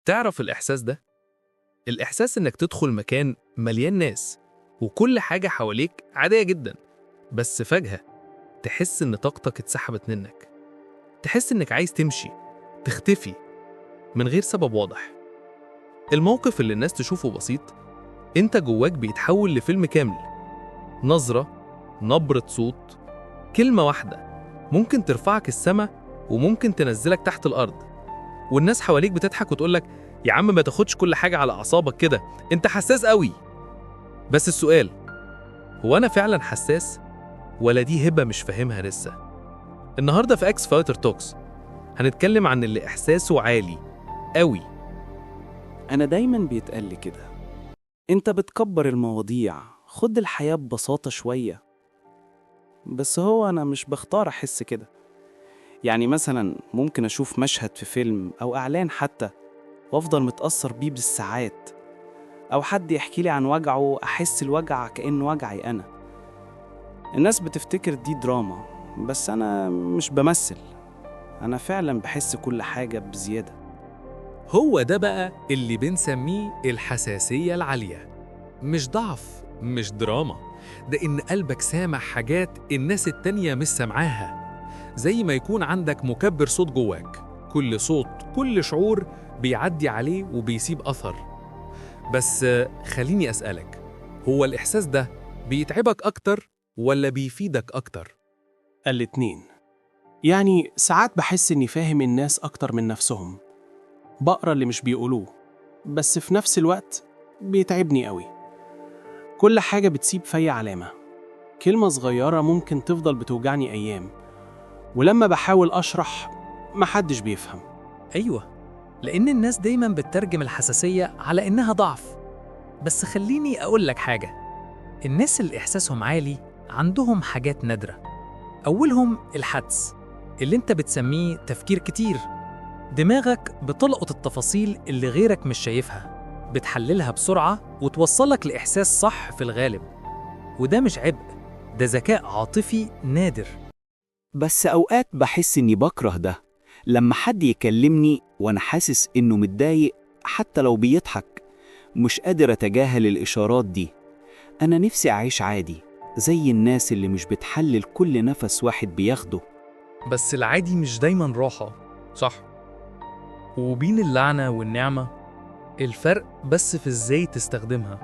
تعرف الإحساس ده؟ الإحساس إنك تدخل مكان مليان ناس وكل حاجة حواليك عادية جدا، بس فجأة تحس إن طاقتك اتسحبت منك، تحس إنك عايز تمشي، تختفي من غير سبب واضح. الموقف اللي الناس تشوفه بسيط، أنت جواك بيتحول لفيلم كامل. نظرة، نبرة صوت، كلمة واحدة ممكن ترفعك السما وممكن تنزلك تحت الأرض. والناس حواليك بتضحك وتقولك يا عم ما تاخدش كل حاجة على أعصابك كده، أنت حساس قوي. بس السؤال، هو أنا فعلا حساس ولا دي هبة مش فاهمها لسه؟ النهاردة في X Fighter Talks هنتكلم عن اللي إحساسه عالي قوي. أنا دايماً بيتقال كده، أنت بتكبر المواضيع، خد الحياة ببساطة شوية. بس هو أنا مش بختار أحس كده. يعني مثلاً ممكن أشوف مشهد في فيلم أو إعلان حتى وأفضل متأثر بيه بالساعات، أو حد يحكي لي عن وجعه أحس الوجع كأنه وجعي أنا. الناس بتفتكر دي دراما، بس أنا مش بمثل، أنا فعلاً بحس كل حاجة بزيادة. هو ده بقى اللي بنسميه الحساسية العالية. مش ضعف، مش دراما، ده إن قلبك سامع حاجات الناس التانية مش سامعاها. زي ما يكون عندك مكبر صوت جواك، كل صوت، كل شعور بيعدي عليه وبيسيب أثر. بس خليني أسألك، هو الإحساس ده بيتعبك أكتر ولا بيفيدك أكتر؟ الاتنين. يعني ساعات بحس إني فاهم الناس أكتر من نفسهم، بقرا اللي مش بيقولوه، بس في نفس الوقت بيتعبني قوي. كل حاجة بتسيب فيا علامة، كلمة صغيرة ممكن تفضل بتوجعني أيام، ولما بحاول أشرح محدش بيفهم. أيوة، لأن الناس دايما بتترجم الحساسية على إنها ضعف. بس خليني أقول لك حاجة، الناس اللي إحساسهم عالي عندهم حاجات نادرة. أولهم الحدس، اللي أنت بتسميه تفكير كتير. دماغك بتلقط التفاصيل اللي غيرك مش شايفها، بتحللها بسرعة وتوصلك لإحساس صح في الغالب. وده مش عبء، ده ذكاء عاطفي نادر. بس أوقات بحس إني بكره ده، لما حد يكلمني وأنا حاسس إنه متضايق حتى لو بيضحك، مش قادر أتجاهل الإشارات دي. أنا نفسي أعيش عادي زي الناس اللي مش بتحلل كل نفس واحد بياخده. بس العادي مش دايما راحة، صح؟ وبين اللعنة والنعمة الفرق بس في ازاي تستخدمها.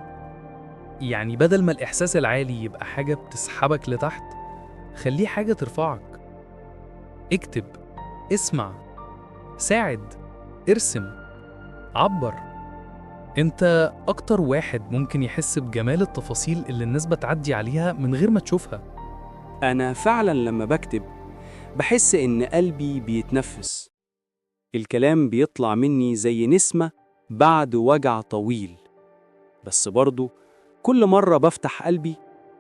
يعني بدل ما الإحساس العالي يبقى حاجة بتسحبك لتحت، خليه حاجة ترفعك. اكتب، اسمع، ساعد، ارسم، عبر. انت أكتر واحد ممكن يحس بجمال التفاصيل اللي الناس بتعدي عليها من غير ما تشوفها. أنا فعلا لما بكتب بحس إن قلبي بيتنفس، الكلام بيطلع مني زي نسمة بعد وجع طويل. بس برضو كل مرة بفتح قلبي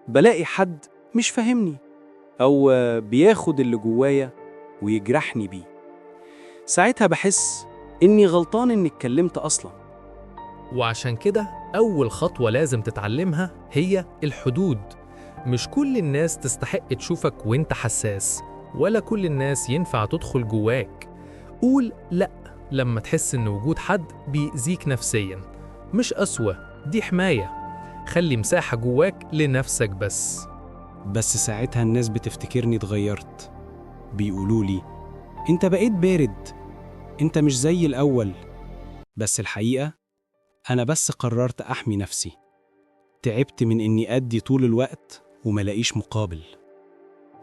بلاقي حد مش فاهمني، أو بياخد اللي جوايا ويجرحني بيه. ساعتها بحس إني غلطان إني اتكلمت أصلا. وعشان كده أول خطوة لازم تتعلمها هي الحدود. مش كل الناس تستحق تشوفك وانت حساس، ولا كل الناس ينفع تدخل جواك. قول لأ لما تحس إن وجود حد بيأذيك نفسياً. مش قسوة، دي حماية. خلي مساحة جواك لنفسك بس. بس ساعتها الناس بتفتكرني اتغيرت، بيقولولي انت بقيت بارد، انت مش زي الأول. بس الحقيقة أنا بس قررت أحمي نفسي. تعبت من إني أدي طول الوقت وملاقيش مقابل.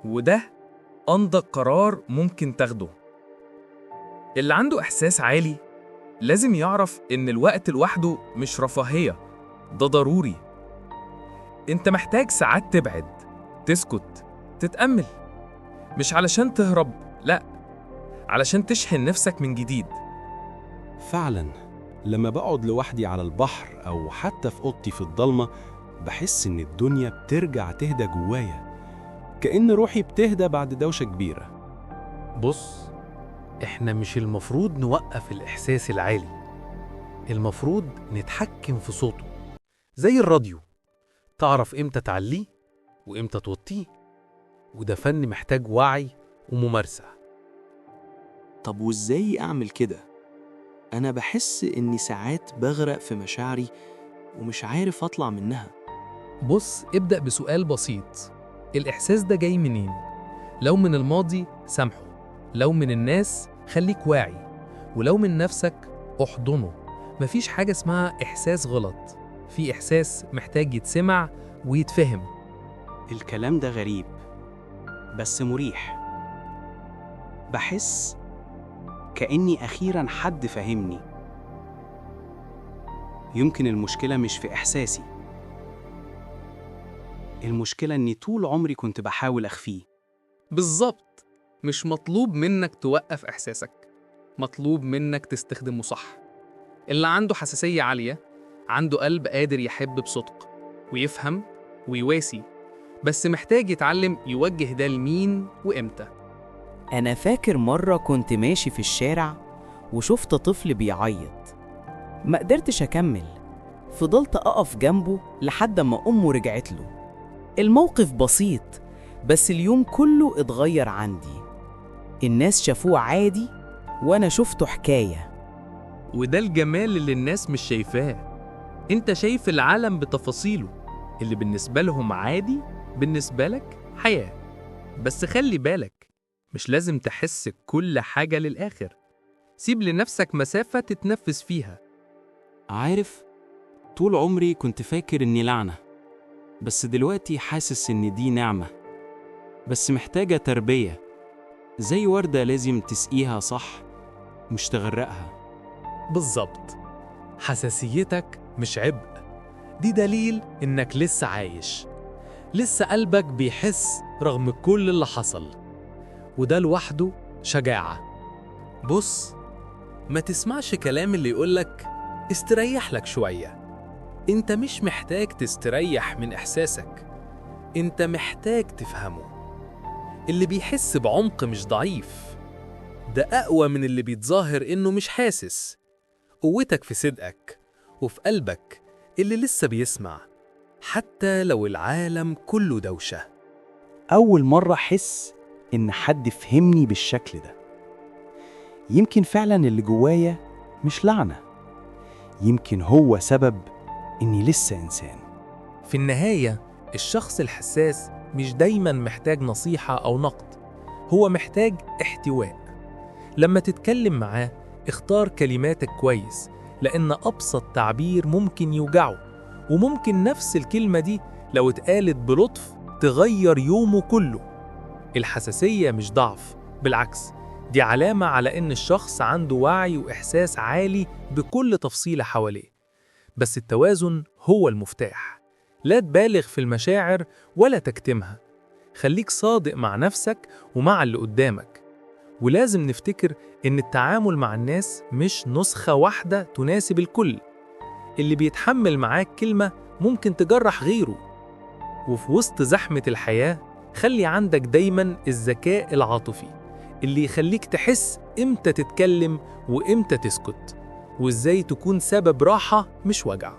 وده أنضج قرار ممكن تاخده. اللي عنده إحساس عالي لازم يعرف إن الوقت لوحده مش رفاهية، ده ضروري. أنت محتاج ساعات تبعد، تسكت، تتأمل. مش علشان تهرب، لأ، علشان تشحن نفسك من جديد. فعلا لما بقعد لوحدي على البحر أو حتى في أوضتي في الضلمة، بحس إن الدنيا بترجع تهدى جوايا، كأن روحي بتهدى بعد دوشة كبيرة. بص، إحنا مش المفروض نوقف الإحساس العالي، المفروض نتحكم في صوته. زي الراديو، تعرف إمتى تعليه وإمتى توطيه. وده فن محتاج وعي وممارسة. طب وإزاي أعمل كده؟ أنا بحس إني ساعات بغرق في مشاعري ومش عارف أطلع منها. بص، ابدأ بسؤال بسيط: الإحساس ده جاي منين؟ لو من الماضي سامحه، لو من الناس خليك واعي، ولو من نفسك احضنه. مفيش حاجة اسمها إحساس غلط، في إحساس محتاج يتسمع ويتفهم. الكلام ده غريب بس مريح. بحس كأني أخيراً حد فهمني. يمكن المشكلة مش في إحساسي، المشكلة إني طول عمري كنت بحاول أخفيه. بالظبط، مش مطلوب منك توقف إحساسك، مطلوب منك تستخدمه صح. اللي عنده حساسية عالية عنده قلب قادر يحب بصدق ويفهم ويواسي، بس محتاج يتعلم يوجه ده لمين وإمتى. أنا فاكر مرة كنت ماشي في الشارع وشفت طفل بيعيط، ما قدرتش أكمل، فضلت أقف جنبه لحد ما أمه رجعت له. الموقف بسيط بس اليوم كله اتغير عندي. الناس شافوه عادي وأنا شفته حكاية. وده الجمال اللي الناس مش شايفاه. انت شايف العالم بتفاصيله، اللي بالنسبة لهم عادي بالنسبة لك حياة. بس خلي بالك، مش لازم تحس كل حاجة للآخر، سيب لنفسك مسافة تتنفس فيها. عارف، طول عمري كنت فاكر إني لعنة، بس دلوقتي حاسس إن دي نعمة، بس محتاجة تربية، زي وردة لازم تسقيها صح مش تغرقها. بالظبط، حساسيتك مش عبء، دي دليل إنك لسه عايش، لسه قلبك بيحس رغم كل اللي حصل، وده لوحده شجاعة. بص، ما تسمعش كلام اللي يقولك استريح لك شوية. انت مش محتاج تستريح من إحساسك، انت محتاج تفهمه. اللي بيحس بعمق مش ضعيف، ده أقوى من اللي بيتظاهر إنه مش حاسس. قوتك في صدقك وفي قلبك اللي لسه بيسمع حتى لو العالم كله دوشة. أول مرة أحس إن حد فهمني بالشكل ده. يمكن فعلاً اللي جوايا مش لعنة، يمكن هو سبب إني لسه إنسان. في النهاية الشخص الحساس مش دايماً محتاج نصيحة أو نقد، هو محتاج احتواء. لما تتكلم معاه اختار كلماتك كويس، لأن أبسط تعبير ممكن يوجعه، وممكن نفس الكلمة دي لو اتقالت بلطف تغير يومه كله. الحساسية مش ضعف، بالعكس دي علامة على إن الشخص عنده وعي وإحساس عالي بكل تفصيلة حواليه. بس التوازن هو المفتاح، لا تبالغ في المشاعر ولا تكتمها، خليك صادق مع نفسك ومع اللي قدامك. ولازم نفتكر إن التعامل مع الناس مش نسخة واحدة تناسب الكل، اللي بيتحمل معاك كلمة ممكن تجرح غيره. وفي وسط زحمة الحياة خلي عندك دايماً الذكاء العاطفي اللي يخليك تحس إمتى تتكلم وإمتى تسكت، وإزاي تكون سبب راحة مش وجع.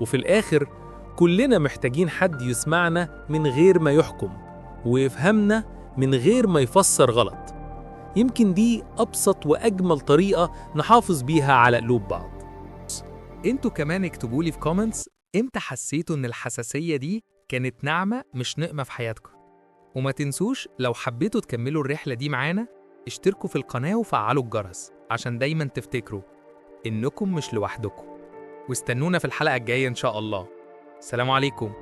وفي الآخر كلنا محتاجين حد يسمعنا من غير ما يحكم، ويفهمنا من غير ما يفسر غلط. يمكن دي أبسط وأجمل طريقة نحافظ بيها على قلوب بعض. انتوا كمان اكتبولي في comments امتى حسيتوا ان الحساسية دي كانت نعمة مش نقمة في حياتكم. وما تنسوش لو حبيتوا تكملوا الرحلة دي معانا اشتركوا في القناة وفعلوا الجرس عشان دايما تفتكروا إنكم مش لوحدكم. واستنونا في الحلقة الجاية إن شاء الله. سلام عليكم.